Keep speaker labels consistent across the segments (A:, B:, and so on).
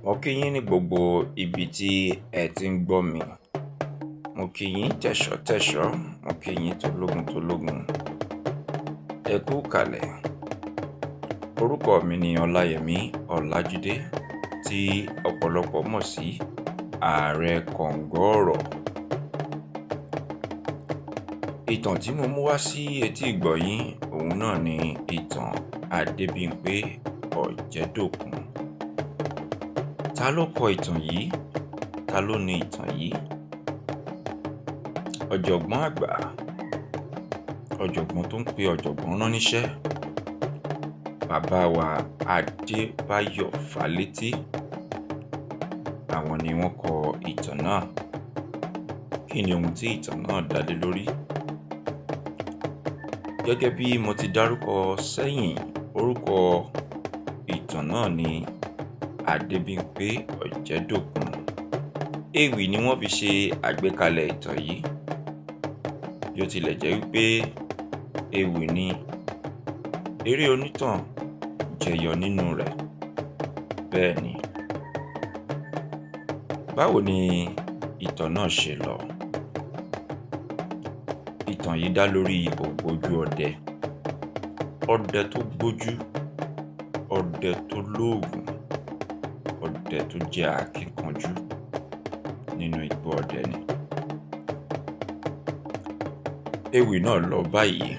A: Mo kí yín ní gbogbo ibi tí ẹ ti ń gbọ́ mi. Mo kí yín tẹ̀ṣọ́tẹ̀ṣọ́, mo kí yín tológun tológun. Ẹ kú ìkàlẹ̀. Orúkọ mi ni Ọláyẹmí Ọlájídé tí ọ̀pọ̀lọpọ̀ mọ̀ sí Ààrẹ Kọ̀ǹgọ́ọ̀rọ̀. Ìtàn tí mo mú wá sí etí ìgbọ́ yín, òun náà ni ìtàn Adébímpé Ọ̀jẹ́dòkun. Ta ló kọ ìtàn yìí? Ta ló ni ìtàn yìí? Ọ̀jọ̀gbọ́n àgbà, ọ̀jọ̀gbọ́n tó ń pe ọ̀jọ̀gbọ́n rán níṣẹ́, bàbá wa Adébáyọ̀ Fálétí, àwọn ni wọ́n kọ ìtàn náà. Kí ni ohun tí ìtàn náà dá lé lórí? Gẹ́gẹ́ bí mo ti dárúkọ sẹ́yìn, orúkọ ìtàn náà ni Adébímpé Ọ̀jẹ́dòkun. Ewì ni wọ́n fi ṣe àgbékalẹ̀ ìtàn yìí. Bí ó tilẹ̀ jẹ́ wípé ewì ni, eré onítàn jẹyọ nínú rẹ̀. Bẹ́ẹ̀ ni. Báwo ni ìtàn náà ṣe lọ? Ìtàn yìí dá lórí ògbójú ọdẹ. Ọdẹ tó gbójú, ọdẹ tó lóògùn, ọdẹ tó jẹ́ akíkanjú nínú igbó ọdẹ ni. Ewì náà lọ báyìí.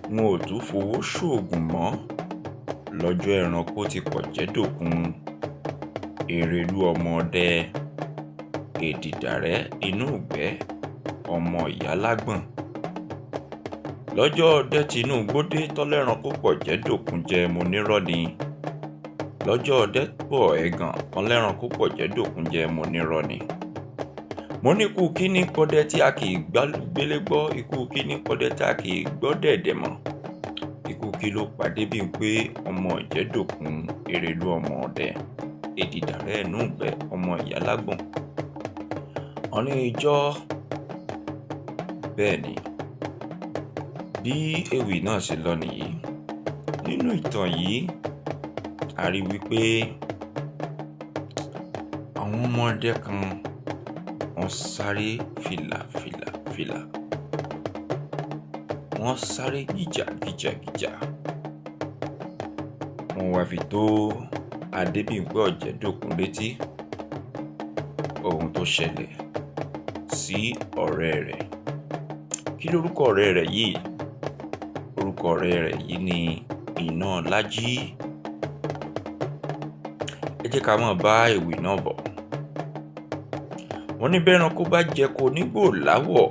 A: N ò tún fowó ṣoògùn mọ́ lọ́jọ́ ẹranko ti pọ̀jẹ́dòkun. Èrèlú ọmọ ọdẹ, èdìdàrẹ́ inú ìgbẹ́, ọmọ ìyálágbọ̀n. Lọ́jọ́ ọdẹ tinú gbódé tọ́lẹ́ranko pọ̀jẹ́dòkun jẹ mo nírọ́ ni. Lọ́jọ́ ọdẹ pọ̀ ẹ̀gàn tọ́lẹ́ranko pọ̀jẹ́dòkun jẹ mo nírọ́ ni. Mo ní ikú kíní pọdẹ tí a kì í gbélé gbọ́, ikú kíní pọdẹ tí a kì í gbọ́ dẹ̀dẹ̀ mọ̀. Ikú kí ló pa Débímpé ọmọ Ọ̀jẹ́dòkun, Èrèlú ọmọ ọdẹ, èdìdàrẹ́ inú ìgbẹ́, ọmọ ìyálágbọ̀n. Ọ̀ní ìjọ. Bẹ́ẹ̀ ni. Bí ewì náà ṣe lọ nìyí. Nínú ìtàn yìí, a rí wípé àwọn ọmọ ọdẹ kan wọ́n sáré fìlà fìlà fìlà. Wọ́n sáré gìjà gìjà gìjà. Wọ́n wá fi tó Adébímpé Ọ̀jẹ́dòkun létí ohun tó ṣẹlẹ̀ sí ọ̀rẹ́ rẹ̀. Kí lorúkọ ọ̀rẹ́ rẹ̀ yìí? Orúkọ ọ̀rẹ́ rẹ̀ yìí ni Ináolájí. Ẹ jẹ́ ká máa bá ewì náà bọ̀. Wọ́n ní bẹ́ranko bá jẹko nígbò láwọ̀,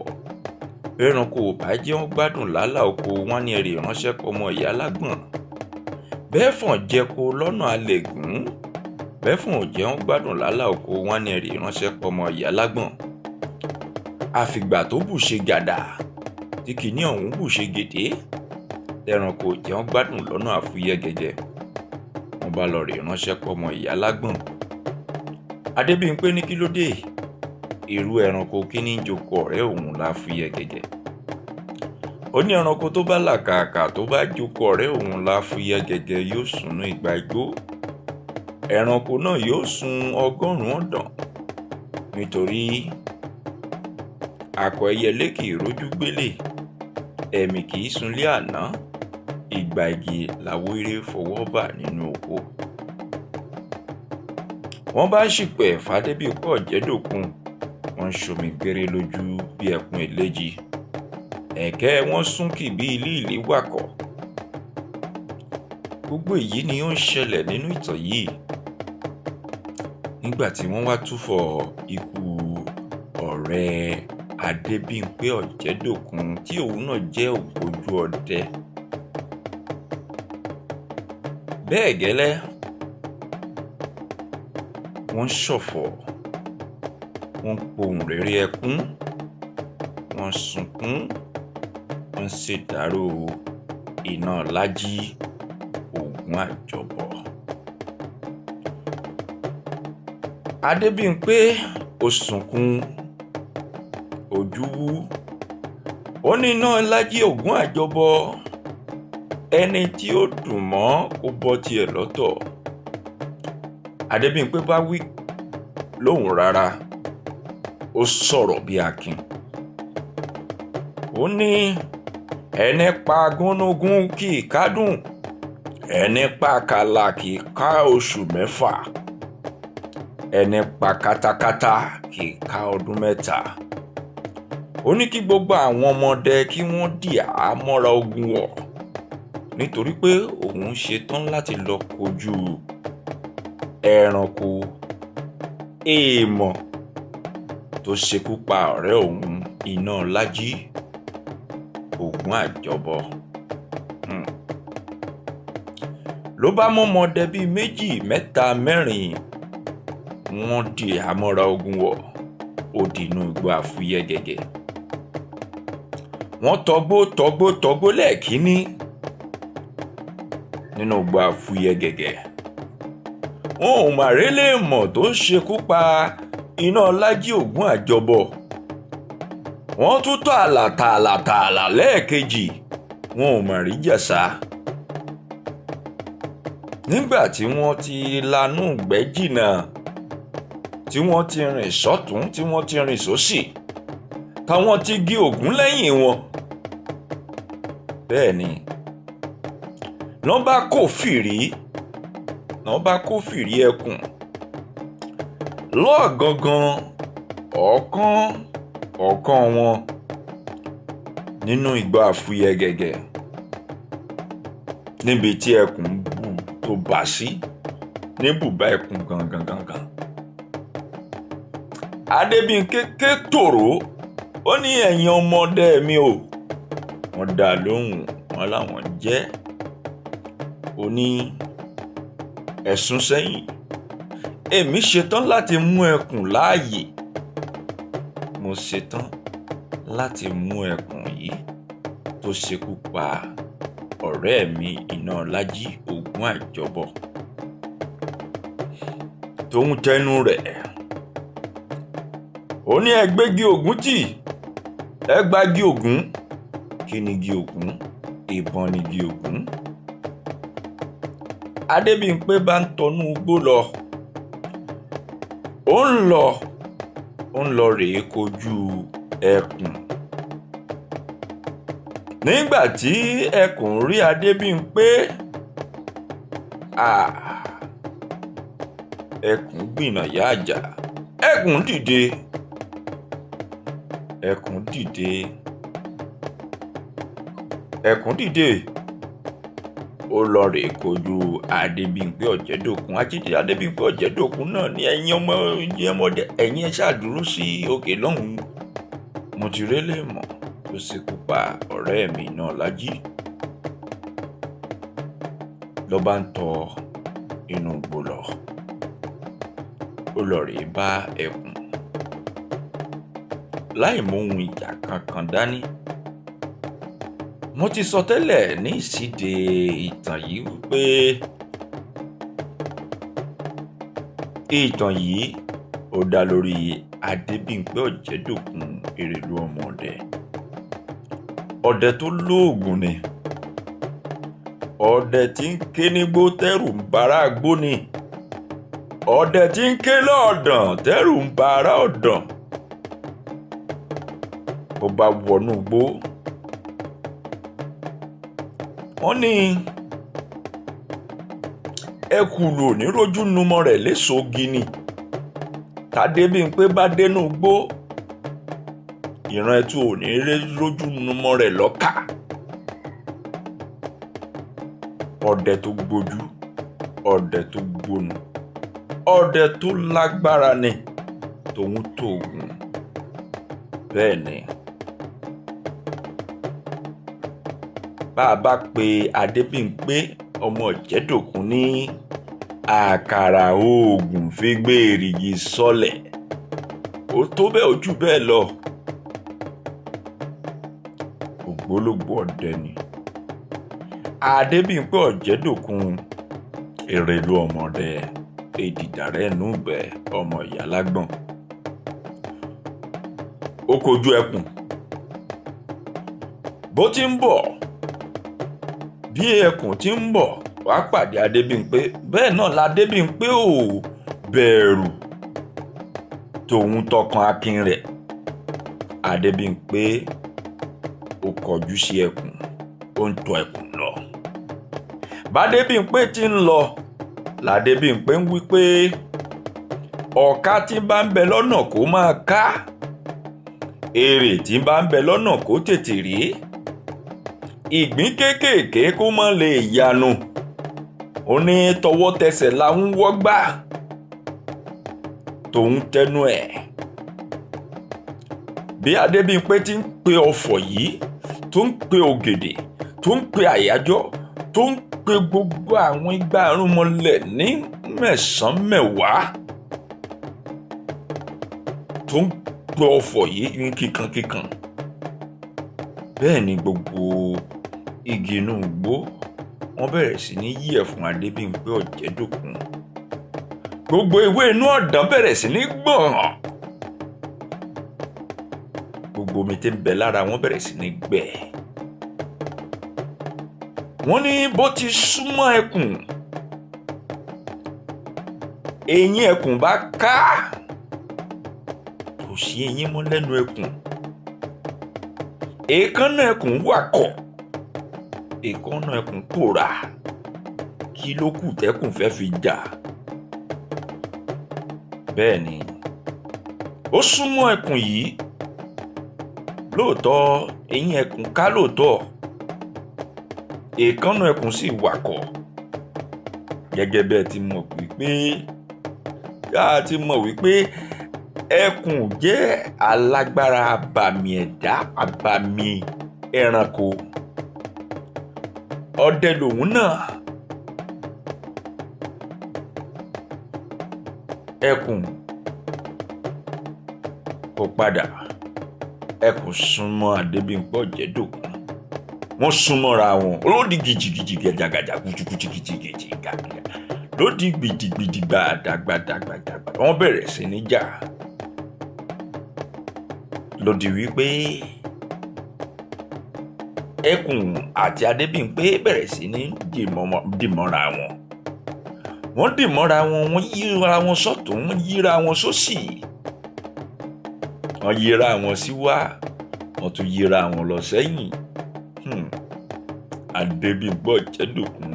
A: bẹ́ranko ò bá jẹ́ wọ́n gbádùn lálá oko, wọ́n ní ẹ̀rì ránṣẹ́ pọmọ ìyálágbọ̀n. Bẹ́ẹ̀fọ̀n jẹko lọ́nà alẹ̀gùn, bẹ́ẹ̀fọ̀n ò jẹ́ wọ́n gbádùn lálá oko, wọ́n ní ẹ̀rì ránṣẹ́ pọmọ ìyálágbọ̀n. Àfìgbà tó bù ṣe gàdà, tí kìíní ọ̀hún bù ṣe gèdè, tẹranko ò jẹ́ wọ́n gbádùn lọ́nà àfúyẹ́ gẹ́gẹ́. Wọ́n bá lọ rè ránṣẹ́ pọmọ ìyálágbọ̀n. Adébímpé ní kí ló dé? Irú ẹranko kíní ń joko ọ̀rẹ́ òun láfúyẹ́ gẹ́gẹ́. Ó ní ẹranko tó bá làkàkà tó bá joko ọ̀rẹ́ òun láfúyẹ́ gẹ́gẹ́ yóò sùnnú ìgbà igbó. Ẹranko náà yóò sun 100 ọ̀dàn. Nítorí akọ ẹyẹlé kì í rójú gbélé, ẹ̀mí kì í sunlé àná, ìgbà igi làwéré fọwọ́ bà nínú oko. Wọ́n bá ṣìpẹ̀ f'Adébímpé Ọ̀jẹ́dòkun, wọ́n ń ṣomi gbére lójú bí ẹkún eléjì. Ẹ̀kẹ́ wọn súnkì bí ilé ìlé wàkọ̀. Gbogbo èyí ni ó ń ṣẹlẹ̀ nínú ìtàn yìí. Nígbà tí wọ́n wá túfọ̀ ikú ọ̀rẹ́ Adébímpé Ọ̀jẹ́dòkun tí òun náà jẹ́ ògbójú ọdẹ. Bẹ́ẹ̀ gẹ́lẹ́, wọ́n ń ṣọ̀fọ̀, wọ́n ń pohùn réré ẹkún, wọ́n ń sunkún, wọ́n ń ṣèdárò Ináolájí Ògún Àjọbọ̀. Adébímpé ó sunkún, ojú wú, ó ní Ináolájí Ògún Àjọbọ̀, ẹni tí ó dùn mọ́ kó bọ́ tiẹ̀ lọ́tọ̀. Adébímpé bá wí lóhùn rárá, ó sọ̀rọ̀ bí akin. Ó ní ẹni pa gúnugún kì í kádùn, ẹni pa kàlà kì í ká oṣù 6, ẹni pa katakata kì í ká ọdún 3. Ó ní kí gbogbo àwọn ọmọdé kí wọ́n dì á mọ́ra ogun wọ̀, nítorí pé òun ṣetán láti lọ kojú ẹranko èèmọ̀ tó ṣekú pa ọ̀rẹ́ òun Ináolájí Ògún Àjọbọ. Ló bá mọ́mọdé bíi 2, 3, 4, wọ́n dì á mọ́ra ogun wọ̀, ó di inú igbó àfúyẹ́ gẹ́gẹ́. Wọ́n tọgbó tọgbó tọgbó lẹ́ẹ̀kínní nínú igbó àfúyẹ́ gẹ́gẹ́. Wọn ò mà rélé mọ̀ tó ṣekú pa Ináolájí Ògún Àjọbọ. Wọ́n tún tààlà tààlà tààlà lẹ́ẹ̀kejì, wọn ò mà rí jàsá. Nígbà tí wọ́n ti lanú ìgbẹ́ jìnnà, tí wọ́n ti rìn sọ́tún, tí wọ́n ti rìn sósì, táwọn ti gé Ògún lẹ́yìn wọn. Bẹ́ẹ̀ ni lọ́n bá kó fìrí, lọ́n bá kó fìrí ẹkùn lọ́ọ̀gangan ọ̀kan ọ̀kan wọn nínú igbó àfúyẹ́ gẹ́gẹ́, níbi tí ẹkùn bù tó bà sí ní bùbá ẹkùn gangan gangan. Adébímpé ké tòró, ó ní ẹ̀yin ọmọdé mi o. Wọ́n dá lóhùn, wọ́n láwọn jẹ́. Ó ní ẹ̀sùn sẹ́yìn, èmi ṣetán láti mú ẹkùn láàyè. Mo ṣetán láti mú ẹkùn yìí tó ṣekú pa ọ̀rẹ́ mi Ináolájí Ògún Àjọbọ. Tóun tẹnu rẹ̀, ó ní ẹ gbégi Ògún tì, ẹ gbági Ògún. Kí ni igi Ògún? Ìbọn ni igi Ògún. Adébímpé bá ń tọnú igbó lọ, ó ń lọ, ó ń lọ rèé kojú ẹkùn. Nígbà tí ẹkùn rí Adébímpé, ẹkùn gbìnàyà àjà, ẹkùn dìde, ẹkùn dìde, ẹkùn dìde, ó lọ rèé kojú Adébímpé Ọ̀jẹ̀dòkun. Adébímpé Ọ̀jẹ̀dòkun náà ní ẹ̀yin ọmọ ọmọdé, ẹ̀yin ẹ ṣáà dúró sí òkè lọ́hùn-ún. Mo ti rélé mọ̀ tó ṣekú pa ọ̀rẹ́ mi Ináolájí. Ló bá ń tọ inú igbó lọ, ó lọ rèé bá ẹkùn láì mú ohun ìjà kankan dání. Mo ti sọ tẹ́lẹ̀ ní ìsíde ìtàn yìí wípé ìtàn yìí ó dá lórí Adébímpé Ọ̀jẹ̀dòkun Èrèlú ọmọdé. Ọdẹ tó lóògùn ni, ọdẹ tí ń ké nígbó tẹ́rù ń bara gbó ni, ọdẹ tí ń ké lọ́ọ̀dàn tẹ́rù ń bara ọ̀dàn. Bó bá wọnú igbó, wọ́n ní ẹkùn lò ní rójú numọ rẹ̀ léṣo gini. Tádébímpé bá dénú igbó, ìran ẹtu ò ní rójú numọ rẹ̀ lọ́kà. Ọdẹ tó gbójú, ọdẹ tó gbónu, ọdẹ tó lágbára ni tòun tóògùn. Bẹ́ẹ̀ ni bá a bá pe Adébímpé ọmọ Ọ̀jẹ̀dòkun ní àkàrà oògùn fi gbé èrìgì sọlẹ̀, ó tó bẹ́ẹ̀ ojú bẹ́ẹ̀ lọ. Ògbólógbòó ọdẹ ni Adébímpé Ọ̀jẹ̀dòkun Èrèlú ọmọdé, èdìdàrẹ́ nùgbẹ́ ọmọ ìyálágbọ̀n. Ó kojú ẹkùn bó ti ń bọ̀, bí ẹkùn ti ń bọ̀ wá pàdé Adébímpé. Bẹ́ẹ̀ náà ládébímpé ò bẹ̀rù tòun tọkàn akin rẹ̀. Adébímpé ó kọjú sí ẹkùn, ó ń tọ̀ ẹkùn lọ. Bádébímpé ti ń lọ ládébímpé ń wí pé ọ̀ká tí bá ń bẹ lọ́nà kó máa ká, èrè tí bá ń bẹ lọ́nà kó tètè rí, ìgbín kéékèèké kó má lè yanu. Ó ní tọwọ́ tẹsẹ̀ la ń wọ́gbà tòun tẹnu ẹ̀. Bí Adébímpé ti ń pe ọ̀fọ̀ yìí, tó ń pe ògèdè, tó ń pe àyájọ́, tó ń pe gbogbo àwọn igba àrùnmọlẹ̀ ní mẹ́sàn-án mẹ́wàá, tó ń pe ọ̀fọ̀ yìí ní kíkankíkan, bẹ́ẹ̀ ni gbogbo igi inú igbó wọ́n bẹ̀rẹ̀ sí ní yí ẹ̀fún Adébímpé Ọ̀jẹ̀dòkun. Gbogbo ewé inú ọ̀dàn bẹ̀rẹ̀ sí ní gbọ̀n, gbogbo omi tí ń bẹ lára wọn bẹ̀rẹ̀ sí ní gbẹ. Wọ́n ní bó ti súnmọ́ ẹkùn, eyín ẹkùn bá ká, kò sí eyín mọ́ lẹ́nu ẹkùn. Èékánná ẹkùn wà kọ̀, èékánná ẹkùn pòórá. Kí ló kù tẹ́kùn fẹ́ fi jà? Bẹ́ẹ̀ ni ó súnmọ́ ẹkùn yìí lóòótọ́, eyín ẹkùn ká lóòótọ́, èékánná ẹkùn sì wàkọ̀. Gẹ́gẹ́ bẹ́ẹ̀ ti mọ̀ wípé a ti mọ̀ wípé ẹkùn jẹ́ alágbára abàmì ẹ̀dá, abàmì ẹranko, ọdẹ lòun náà. Ẹkùn kò padà, ẹkùn súnmọ́ Adébímpé Ọ̀jẹ̀dòkun, wọ́n súnmọ́ra wọn lódì gidigidi gàjàgàjà kùtùkùtù gidigidi gàgà lódì gidigidi gbàdàgbàdàgbàdàgbà. Wọ́n bẹ̀rẹ̀ sí ní jà lódì wípé ẹkùn àti Adébímpé bẹ̀rẹ̀ sí ní dìmọ́ra wọn. Wọ́n dìmọ́ra wọn, wọ́n yíra wọn sọ́tún, wọ́n yíra wọn sósì, wọ́n yíra wọn síwá, wọ́n tún yíra wọn lọ sẹ́yìn. Adébímpé Ọ̀jẹ̀dòkun,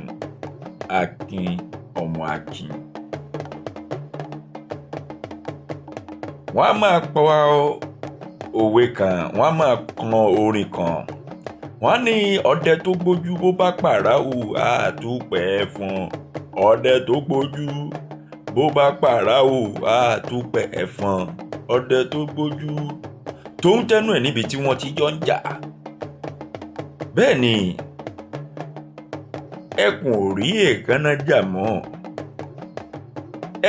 A: akin ọmọ akin. Wọ́n á máa pa òwe kan, wọ́n á máa kan orin kan. Wọ́n ní ọdẹ tó gbójú bó bá pàráwù àtúpẹ̀ ẹ̀fọn. Ọdẹ tó gbójú bó bá pàráwù àtúpẹ̀ ẹ̀fọn. Ọdẹ tó gbójú tó ń tẹnu ẹ̀ níbi tí wọ́n ti jọ ń jà. Bẹ́ẹ̀ ni ẹkùn ò rí èékánná jà mọ́.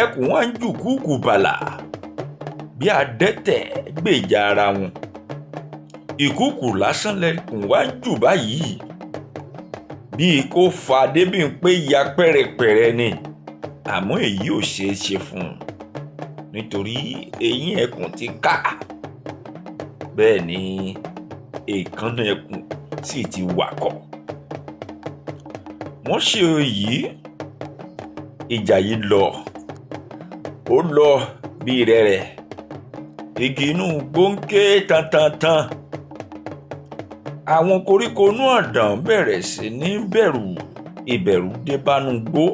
A: Ẹkùn wá ń jù kúùkù bàlà bí adẹ́tẹ̀ gbèjà ara wọn. Ìkúùkù lásán lẹkùn wá ń jù báyìí, bíi kó fa Adébímpé ya pẹ́rẹpẹ̀rẹ ni. Àmọ́ èyí ò ṣeé ṣe fún un nítorí eyín ẹkùn ti ká. Bẹ́ẹ̀ ni èékánná ẹkùn sì ti wàkọ̀. Wọ́n ṣe èyí, ìjà yìí lọ, ó lọ bí rẹ̀rẹ̀. Igi inú igbó ń ké tantantan. Àwọn koríko inú ọ̀dàn bẹ̀rẹ̀ sí ní bẹ̀rù, ìbẹ̀rù dé bánú igbó.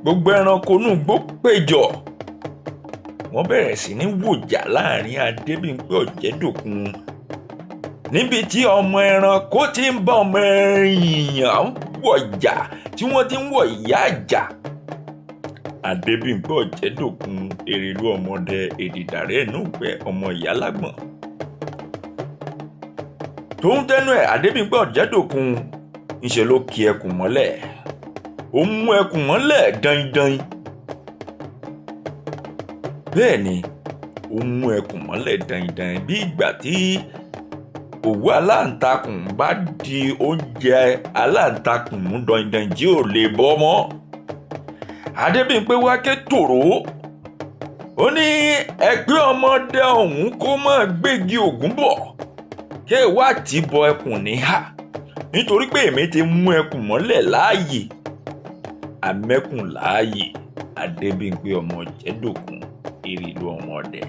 A: Gbogbo ẹranko inú igbó péjọ, wọ́n bẹ̀rẹ̀ sí ní wòjà láàrin Adébímpé Ọ̀jẹ̀dòkun, níbi tí ọmọ ẹranko ti ń bá ọmọ èèyàn wọ̀jà, tí wọ́n ti ń wọ̀ ìyá àjà. Adébímpé Ọ̀jẹ̀dòkun, èrèlú ọmọdé èdìdàrẹ́ inú ìgbẹ́ ọmọ ìyá lágbọ̀n. Tòun tẹnu ẹ̀, Adébímpé Ọ̀jẹ̀dòkun ńṣe ló ki ẹkùn mọ́lẹ̀, ó mú ẹkùn mọ́lẹ̀ dandan. Bẹ́ẹ̀ ni ó mú ẹkùn mọ́lẹ̀ dandan bí ìgbà tí òwú aláǹtakùn bá di oúnjẹ aláǹtakùn mú dandan tí ò lè bọ́ mọ́. Adébímpé wá ké tòró, ó ní ẹgbẹ́ ọmọdé ọ̀hún kó máa gbégi ògún bọ̀, kí ẹ wá tì bọ ẹkùn níhà, nítorí pé èmi ti mú ẹkùn mọ́lẹ̀ láàyè, àmẹ́kùn láàyè. Adébímpé ọmọ Jẹ́dòkun ìrìlú ọmọ ọdẹ.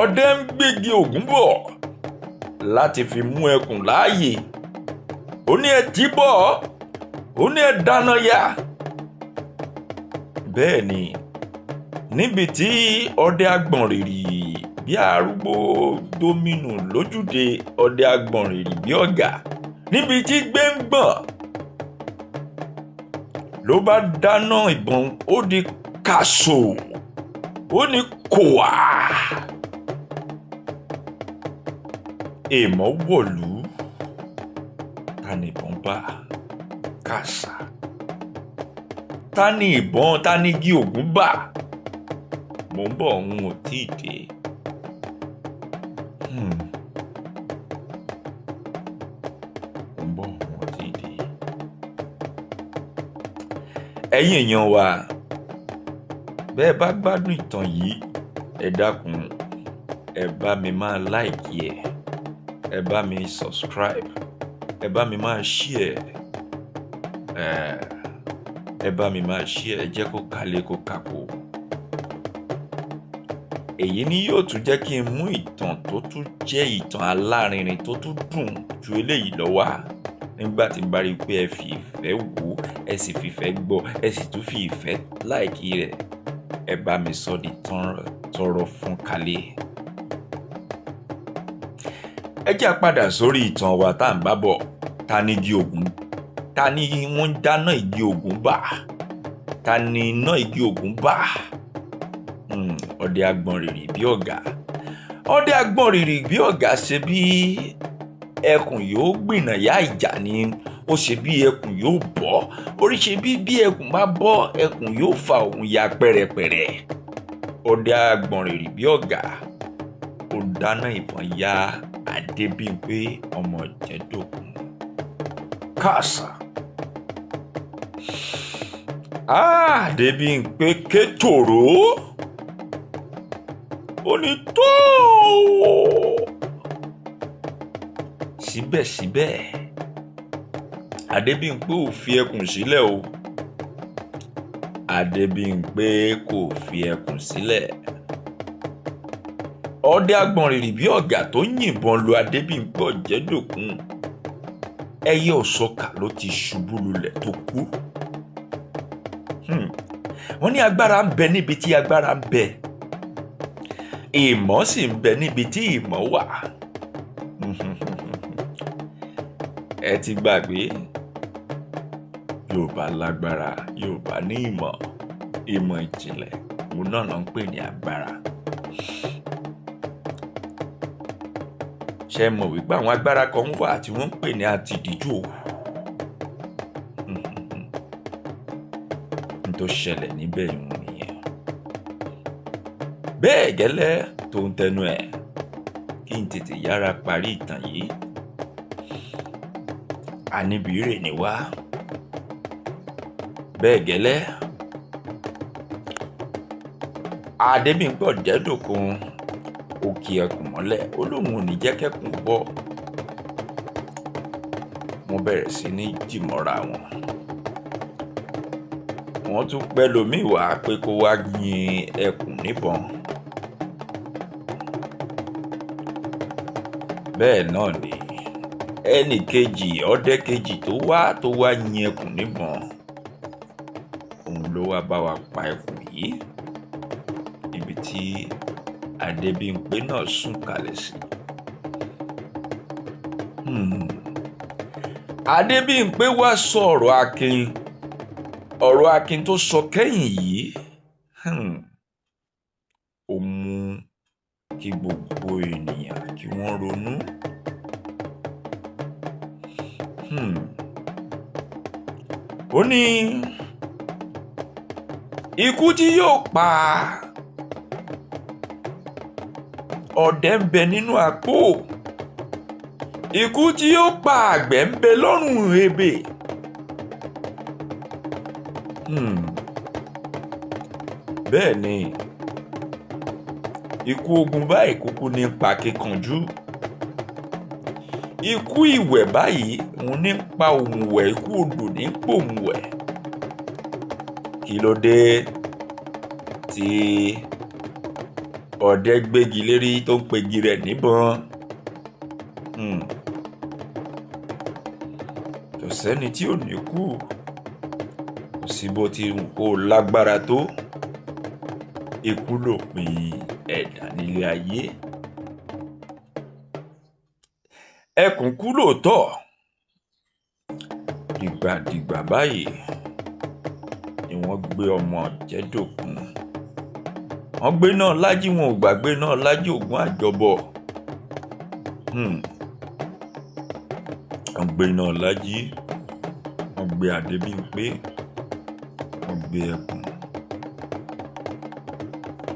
A: Ọdẹ ń gbégi Ògún bọ̀ láti fi mú ẹkùn láàyè. Ó ní ẹ tí bọ̀, ó ní ẹ dáná yá. Bẹ́ẹ̀ ni níbi tí ọdẹ agbọ̀nrìrì bí arúgbó domínú lójúde, ọdẹ agbọ̀nrìrì bí ọ̀gá níbi tí gbé ń gbọ̀n ló bá dáná ìbọn, ó di kàṣò, ó ní kòwà. Èèmọ̀ wọ̀lú, ta ni ìbọn bá? Kàṣà. Ta ni ìbọn, ta ni igi Ògún bá? Mò ń bọ̀, òun ò tí ì dé. Mò ń bọ̀, òun ò tí ì dé. Ẹ̀yin èèyàn wa, bẹ́ẹ̀ bá gbádùn ìtàn yìí, ẹ dákun, ẹ bá mi máa like ẹ, ẹ bá mi subscribe, ẹ bá mi máa share, ẹ bá mi máa share, ẹ jẹ́ kó kalẹ̀ kó kakò. Èyí ni yóò tún jẹ́ kí n mú ìtàn tó tún jẹ́ ìtàn alárinrin tó tún dùn ju eléyìí lọ wá. Nígbà tí n bá rí i pé ẹ fi ìfẹ́ wò ó, ẹ sì fi ìfẹ́ gbọ́, ẹ sì tún fi ìfẹ́ láìkí rẹ̀, ẹ bá mi sọ di tọrọ fún kalẹ̀. Ẹ jẹ́ á padà sórí ìtàn wa tá à ń bá bọ̀. Ta ni igi Ògún? Ta ni wọ́n ń dáná igi Ògún bà? Ta ni iná igi Ògún bà? Ọdẹ agbọ̀nrìrì bí ọ̀gá. Ọdẹ agbọ̀nrìrì bí ọ̀gá ṣe bí ẹkùn yóò gbìnàyà ìjà ni, ó ṣe bí ẹkùn yóò bọ́, orí ṣe bí ẹkùn bá bọ́, ẹkùn yóò fa òun ya pẹ̀rẹ̀pẹ̀rẹ̀. Ọdẹ agbọ̀nrìrì bí ọ̀gá ó dáná ìbọn ya Adébímpé ọmọ Jẹ́dòkun. Kàṣà. Adébímpé ké tòró, ó ní tó. Síbẹ̀síbẹ̀ Adébímpé ò fi ẹkùn sílẹ̀ o. Adébímpé kò fi ẹkùn sílẹ̀. Ọdẹ agbọ̀nrìrì bí ọ̀gá tó yìnbọn lu Adébímpé Ọ̀jẹ́dòkun, ẹyẹ òsọkà ló ti ṣubú lulẹ̀ tó kú. Wọ́n ní agbára ń bẹ níbi tí agbára ń bẹ, ìmọ̀ sì ń bẹ níbi tí ìmọ̀ wà. Ẹ ti gbàgbé, Yorùbá lágbára, Yorùbá ní ìmọ̀, ìmọ̀ ìjìnlẹ̀, òun náà ló ń pè ní agbára. Ṣé mọ̀ wípé àwọn agbára kan wà tí wọ́n ń pè ní àtìdíjú? N tó ṣẹlẹ̀ níbẹ̀ ìhun nìyẹn. Bẹ́ẹ̀ gẹ́lẹ́ tó ń tẹnu ẹ̀, kí n tètè yára parí ìtàn yìí. Àníbìírè ni wá. Bẹ́ẹ̀ gẹ́lẹ́, Adébímpé Ọ̀jẹ́dòkun ó kí ẹkùn mọ́lẹ̀, ó lóun ò ní jẹ́ kẹ́kùn bọ́. Wọ́n bẹ̀rẹ̀ sí ní jìmọ̀ra wọn. Wọ́n tún pẹ́ lómi wá pé kó wá yin ẹkùn níbọn. Bẹ́ẹ̀ náà ni ẹnì kejì, ọdẹ kejì tó wá yin ẹkùn níbọn, òun ló wá bá wa pa ẹkùn yìí níbi tí Adébímpé náà sùn kalẹ̀ sí. Adébímpé wá sọ ọ̀rọ̀ Akin, ọ̀rọ̀ Akin tó sọ kẹ́yìn yìí, ó mú kí gbogbo ènìyàn kí wọ́n ronú. Ó ní ikú tí yóò pa ọdẹ ń bẹ nínú àpò, ikú tí yóò pa àgbẹ̀ ń bẹ lọ́rùn ebè. Bẹ́ẹ̀ ni ikú ogun báyìí kúkú ní pa kíkanjú, ikú ìwẹ̀ báyìí òun ní pa òmùwẹ̀, ikú odò ní pòmùwẹ̀. Kí ló dé tí ọdẹ gbégi lérí tó ń pegi rẹ̀ níbọn? Kò sẹ́ni tí ò ní kú. Kò sí bó ti wù kó lágbára tó, ikú lòpin ẹ̀dá nílé ayé. Ẹkùn kú lóòótọ́, dìgbàdìgbà báyìí ni wọ́n gbé ọmọ Ọ̀jẹ̀dòkun. Wọ́n gbé náà lájí, wọn ò gbàgbé náà lájí Ògún àjọbọ̀. Wọ́n gbé náà lájí, wọ́n gbé Adébímpé, wọ́n gbé ẹkùn,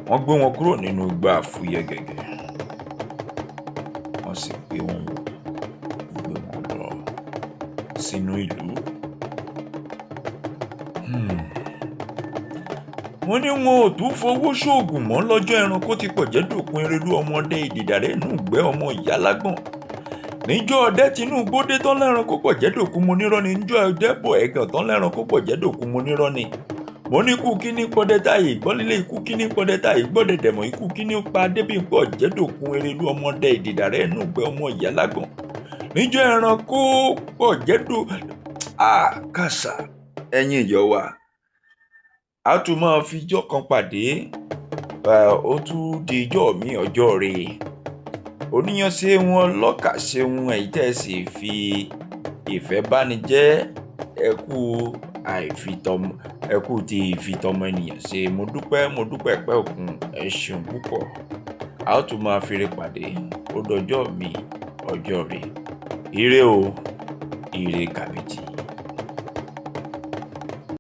A: wọ́n gbé wọn kúrò nínú igbá àfúyẹ́ gẹ̀gẹ̀, wọ́n sì gbé wọn wò, gbé wọn lọ sínú ìlú. Wọ́n ní wọn ò tún fowó ṣoògùn mọ́ lọ́jọ́ ẹranko ti pọ̀jẹ́dòkun Erelú ọmọdé ìdìdàrẹ́ inú ìgbẹ́ ọmọ ìyálágbọ̀n. Níjọ́ ọdẹ Tinubu dé tán lẹ́ranko pọ̀jẹ́dòkun mo nírọ́ ni. Níjọ́ ọdẹ bọ̀ ẹ̀gàn tán lẹ́ranko pọ̀jẹ́dòkun mo nírọ́ ni. Mo ní ikú kíní pọdẹ táyì gbọ́lélé, ikú kíní pọdẹ táyì gbọ́dẹ̀dẹ̀mọ̀, ikú kíní pa Adébímpé Ọ̀jẹ̀dòkun Erelú ọmọdé ìdìdàrẹ́ inú ìgbẹ́ ọmọ ìyálágbọ̀n. Níjọ́ ẹranko pọ̀jẹ́dò kàṣà. Ẹ̀yin ìyọ̀ wa, a tún máa fi ijọ́ kan pàdé, ó tún di ijọ́ mi ọjọ́ rẹ̀. Oníyan ṣe wọn lọ́kà ṣe wọn, èyí tẹ́ sì fi ìfẹ́ báni jẹ́, ẹkú àìfitọ́mọ, ẹkú ti ìfitọ́mọ ènìyàn ṣe. Mo dúpẹ́, mo dúpẹ́ pẹ́ òkun, ẹ ṣeun púpọ̀. A ó tún máa fi re pàdé, ó dọjọ́ mi ọjọ́ rẹ̀. Ire o, ire kàbìtì.